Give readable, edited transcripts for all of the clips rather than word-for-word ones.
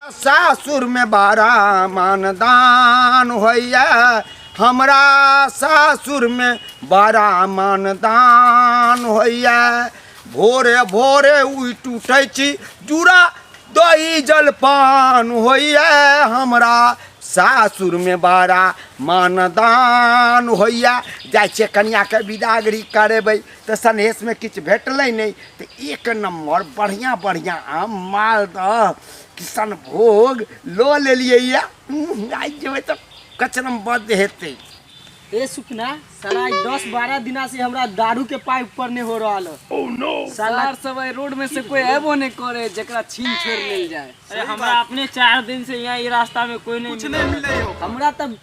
सासुरमे बड़ा मानदान होइए, हमरा सासुरमे बड़ा मानदान होइए। भोरे भोरे उठि उठै छी, चूड़ा दही जलपान होइए, हमरा सासुरमे बड़ा मानदान होइए। जाइ छियै कनिआँके बिदागरी करेबै तऽ सनेशमे किछु भेटलै नहि, तऽ एक नम्बर बढ़िआँ बढ़िआँ आम मालदह किशनभोग लऽ लेलियै यऽ। आइ जेबै तऽ कचरम बड्ड हेतै। ए सुखना, साला 10-12 दिना से हमरा दारू के पाइप पर नहीं हो रहा है। साला सब एहि रोड में से कोई एबो नहीं करे जकरा छीन छोड़ लेल जाए। अरे हमरा अपने 4 दिन से यहाँ ई रास्ता में कोई नहीं कुछ नहीं मिले हो। हमरा तब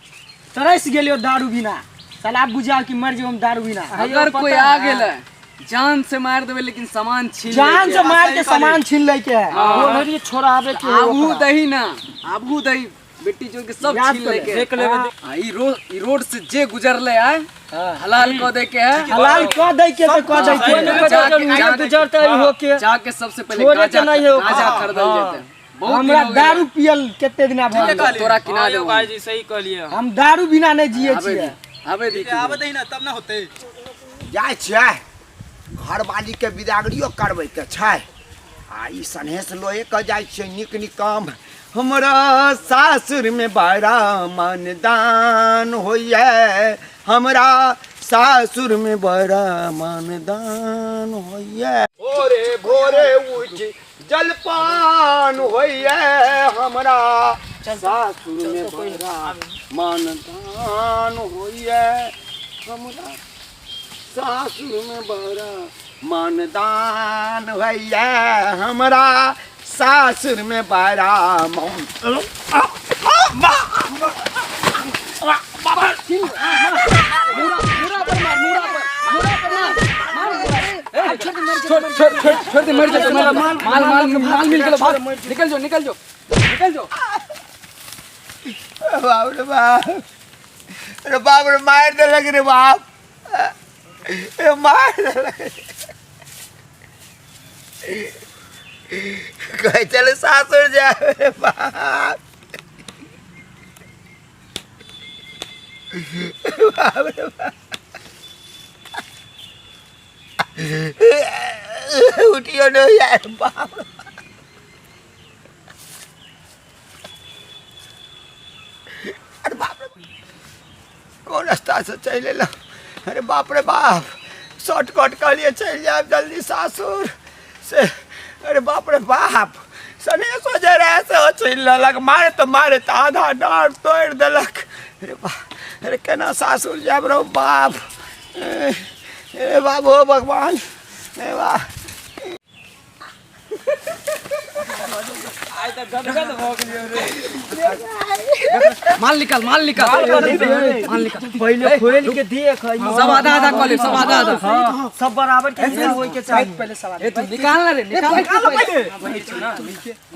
तरस गेलियो दारू बिना। साला आब बुझाओ कि मर जेबो हम दारू बिना। अगर कोई आ गेल है जान से मार देबे, लेकिन सामान छीन जान लेके। से मार के सामान छीन ले के है। हाँ। बोल छोड़ावे के है आबू ओकरा। दही ना, आबू दही बेटी जो के सब याद छीन कर ले। लेके। देख लेबे। हाँ, ई रोड से जे गुजरले आए हलाल क दे के है। हलाल क दे के तो क दे के। कोई नहीं जाके- जाके गुजरते ही होके। जाके सबसे पहले छोड़े के गांजा नहीं है ओकरा। गांजा खरीदल जेते। बहुत हमरा दिन हो गेलै। दारू पियल कते दिना भऽ गेल। तोरा किना हाँ यौ देबो। भाईजी सही कहलिए। हम दारू बिना नहीं जिए आबे छियै। दी, आबे दी। आबे दही ना तब ना होते। जाइ छियै घरवालीके बिदागरियो करबैके छै, आ ई सनेश लोहे के जाइ छियै नीक नीक काम। हमरा सासुरमे बड़ा मानदान होइए, हमरा सासुरमे बड़ा मानदान होइए। भोरे भोरे उठि जलपान होइए, हमरा सासुरमे बड़ा मानदान होइए, हमरा सासुरमे बड़ा मानदान होइए, हमरा सासुरमे बड़ा मान। छोड़ छोड़ छोड़ छोड़ दे, मर जा, मर जा। माल माल माल मिल गेलो, भाग, निकल जो, निकल जो, निकल जो। बाप रे बाप, अरे बाप रे, मारि देलक रे बाप, ए मारि देलक। कहै चल सासुर जाए रे बाप, बाप रे बाप। उठियो नहीं यार बाप रे। अरे बाप रे, कोन रास्ता से चलि एलहुँ? अरे बाप रे बाप, शॉर्टकट कहलिए चलि जायब जल्दी सासुर से। अरे बाप रे बाप, सनेशो जे रहै से ओ छीन लेलक, मारे तऽ मारे तऽ आधा डाँड़ तोड़ि देलक। अरे बाप, अरे केना सासुर जायब रौ बाप? ए, ए बाबू भगवान, ए बा। आइ तऽ गदगद भऽ गेलियै रे। माल निकाल, माल निकाल, माल निकाल। पहिले खोल के देख। सब आधा आधा कऽ ले, सब आधा आधा। हाँ, सब बराबर के हिस्सा होय के चाही। पहले ए तू निकाल ना रे, निकाल पहले।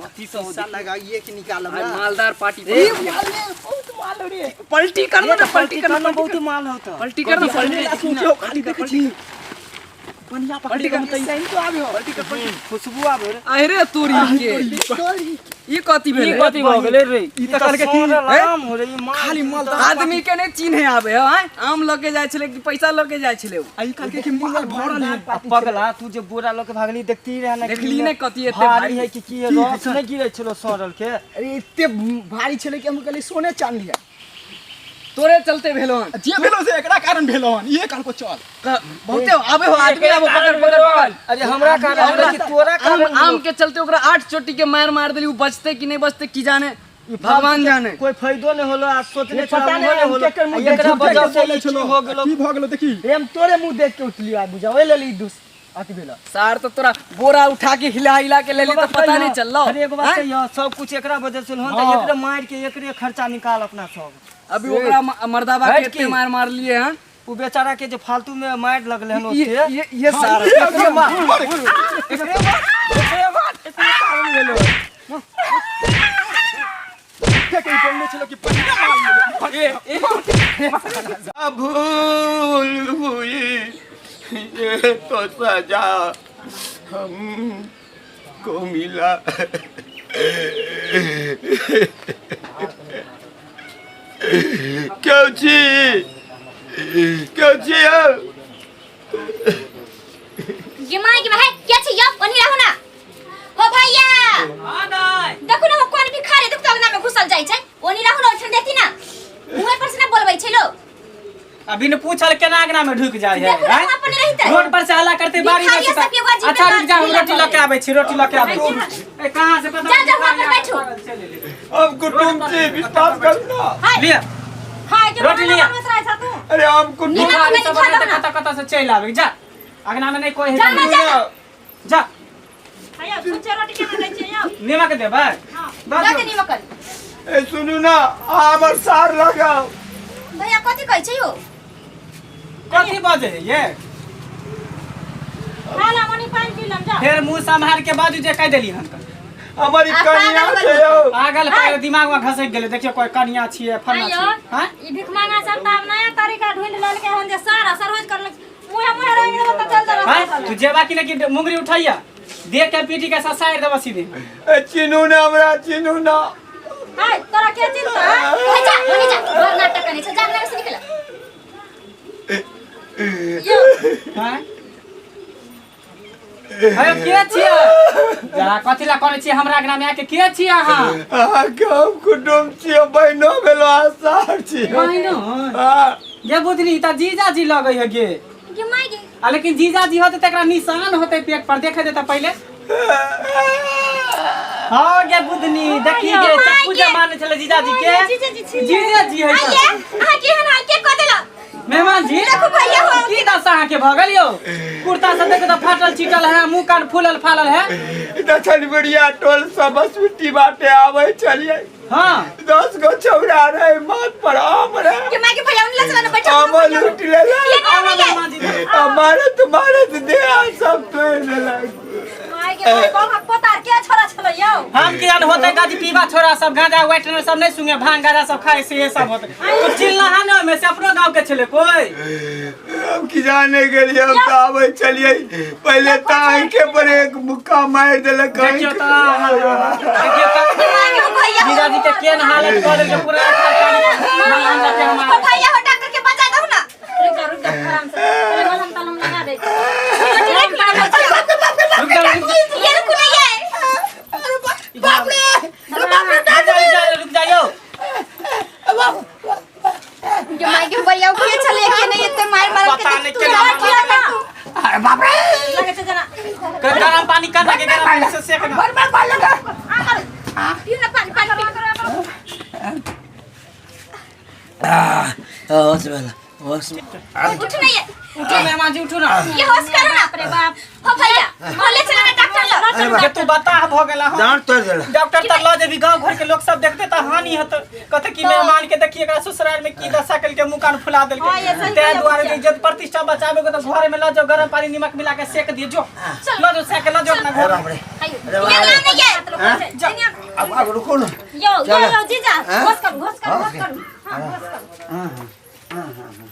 पैसा लगाइए कि निकालब। आज मालदार पार्टी पलटी करना ना, पलटी करना। बहुत माल होता। पलटी करना, पलटी। खाली देख छी बढ़िया पलटी कर। सही तो आबे हो, खुशबू आबे रे। अरे तोरी के ई कथी ई भेलै? कथी भऽ गेलै रे? ई त कहलकै कि आम हो रे, ई माल खाली माल आदमी के नहीं चिन्हे आबे है, आँय? आम लके जाइ छलै कि पैसा लके जाइ छलै उ? आई कहलकै कि माल भरल है। आ पगला, तू जे बोरा लऽ के भागली देखती रहे ना? देखली ने कथी एते भारी भारी है कि की है, रस नहीं गिरै छलो सड़ल के। अरे एते भारी छलै कि हम कहलियै सोने चांदी है। तोरे चलते भेलो हन। जे भेलो से एकरा कारण भेलो हन, इहे कहलको चल। बहुते आबे हो आदमी, आबो, पकड़ पकड़ पकड़। अरे हमरा कारण है कि तोरा आम कारण? आम के चलते ओकरा 8 चोटी के मार मार देली। उ बचते कि नहीं बचते की जाने, भगवान जाने। कोई फायदो नहीं होलो आ सोचने पता छला नहीं उहो हम होलो। केकर मुंह आ एकरा देख के वजह से बोलै ई छलो। चीज हो गेलो। की भऽ गेलो देखी। रे हम तोरे मुंह देख के उठलियो आ बुझा ओइ लेल ई दुस अथी भेलो। सार तो तोरा बोरा उठा के हिला हिला के लेली तो पता नहीं चललो। अरे एगो बात कहियो, सब कुछ एकरा वजह से होन त एकरे मार के एकरे खर्चा निकाल अपना सब। अभी ओकरा मर्दाबा के हट एते की। मार मार लिए हन। उ बेचारा के जे फालतू में मार लगले हन ये ओते। ये सार एकरे मार, एकरे मार, एकरे मार, एकरे कारण भेलो। के के बोलने छलो कि बढ़िया माल मिले। भूल हुई ये तो सजा हमको मिला। केओ छी? केओ छी यौ? गे माय गे भाई के छी यौ? ओनी रहू ना हो भैया। हां दाई, देखू ना कोन भिखारी, देखू तो अंगना में घुसल जाइ छै। ओनी रहू ना, ओठन देती ना, मुँहे पर से ना बोलबै छै लोग। अभी ने पूछल केना अंगना में ढुक जाय है? देखू ना, हैं? वहाँ पर नहीं रहितै। रोड पर से हल्ला करते बारी में भिखारिया से। सब के एगो अजीबे अच्छा रुक जा, हम बात रोटी लके आबै छी, रोटी लके आबै छी। ए कहां से पता जा, जा, वहाँ पर बैठू। हम कुटुम्ब छी, विश्वास करू ना। हाय लिया हाय के रोटी लिया। बनबैत रहै छह तू। अरे हम कुटुम्ब नीमक भिखारी कनि सब खा रहतै, दहो ना। कतऽ कतऽ से चलि आबै। जा, अंगना में नहीं कोई है। जा ना, जा ना। जा। हैया छुच्छे रोटी केना दै छियै यौ? नीमक देबै? दऽ दऽ दियौ। दे नीमक। ए सुनू ना, हमर सार लगाउ। भैया कथी कहै छै यौ? कथी बजै है ये? खा ला मनी, पानि पी लम, जा। फेर मुंह सम्हार के बाजू जे कहि देली हन। हमर ई आ, कनिया पागल छै यौ। पागल पागल दिमाग में घसक गेलै। देखियौ कोई कनिया छियै, फलना आइयो छियै। हैं? ई भिखमांगा सब तऽ आब नया तरीका ढूंढि लेलकै हन जे सारा सरोज करलक, मुँहे मुँहे रंगि देबो तऽ चल देबो। हैं? तू जेबा कि नहीं कि मुंगरी उठैया देख के पीटी के ससारि देबो सीधे। ए चिन्हू ना हमरा, चिन्हू ना। हाय तोरा के चिन्ता? हे जा, ओनी जा, बड़ नाटक करै छै, जा अंगना से निकल। यौ हैं? अरे के छियै? जा कथी ला करै छियै हमरा अंगना में आके? के छियै अहाँ? अहाँके हम कुटुम्ब छी, बहिनो भेलो आ सार छी। बहिनो? हाँ। गे बुधनी, तऽ जीजाजी लगै है गे। गे माय गे। आ लेकिन जीजाजी होतै तऽ एकरा निशान होतै पेट पर, देखे देतै पहिले। हाँ गे बुधनी, देखी गे, चप्पू जे मारने छलै जीजाजी के। जीजाजी छियै। जीजाजी है तऽ। आइये अहाँ केहन है के कह देलक? मेहमान जी, देखू भैया हो। की दशा अहाँके भऽ गेल यौ? कुर्ता सब देखू तऽ फाटल चीटल है, मुँह कान फूलल फालल है। दक्षिण टोल से बसबिट्टी बाटे आबै छलियै। हाँ। 10 गो छौड़ा रहे, माथ पर आम रहे। गे माय गे भैया, ओनी लचला ना बैठो। आम लूट लेलक। ये क्या हो गया? मेहमान जी। आ मारत मारत देह सब तोड़ि देलक। माय गे माय, बाबा पोतार के छोरा छलै यौ? हम की जान होते गाजी पीबा छोरा सब गांजा वाइटनर सब नहीं सुने, भांग गांजा सब खाए से ये सब होते। तो चिल्ला हा ने ओमे से अपनो गांव के छले कोई। हम की जाने गेलियै, हम तऽ आबै छलियै पहिले तऽ आँखे पर एक मुक्का मारि देलक। देखियौ तऽ, देखियौ तऽ गे माय गे भैया हो। जीजाजी के केन हालत कऽ देलकै पूरा। मलहम लगे हो हमार। भैया हो, डॉक्टर के बजा दहु ना। रुक जा, रुक जा, आराम से पहिले मलहम तलहम लगा दै छी। रोटी राखि ना भैया। रुक जा, रुक जा। ये रुकू ना ये। बाप रे, अरे बाप रे। रुक जा, रुक जा, रुक जा यौ। गे माय गे भैया, के छले के नहीं एते मार मार के? पता नहीं तू केना रोटी लगा तू। अरे बाप रे। लगै छै जेना गरम पानी कर लगे, गरम पानी से सेक ना। मार मार मार लगा। पिउ ना पानी, पानी पिउ। होश भेल, होश। उठ ना ये। उठो मेहमान जी, उठो ना। ये होश करो ना। बाप रे बाप। हो भैया, बोले चला ना डॉक्टर लो। के तू बता भऽ गेला हँ। डांट तोड़ि देलक। डॉक्टर तर लऽ जेबी, गांव घर के लोग सब देखते तऽ हानि हेतै, कहते कि मेहमान के देखिए एकरा ससुराल में की दशा केलकै, मुंह कान फुला हाँ, ये देलकै। सही ताहि कहलियै दुआरे बुचिया। इज्जत प्रतिष्ठा बचाबे के तऽ घरे में लऽ जाओ, गरम पानी नीमक मिला के सेक दियो, जो लऽ जाओ, सेक के लऽ जाओ अपना अरे घर। बाप रे। आइयो। अरे बाप ये रे। नाम नहीं ये। जा। अब अब रुको ना। यौ यौ। चलो। यौ जीजा। हाँ? होश करू, होश करू, होश हाँ, करू, हाँ, होश करू।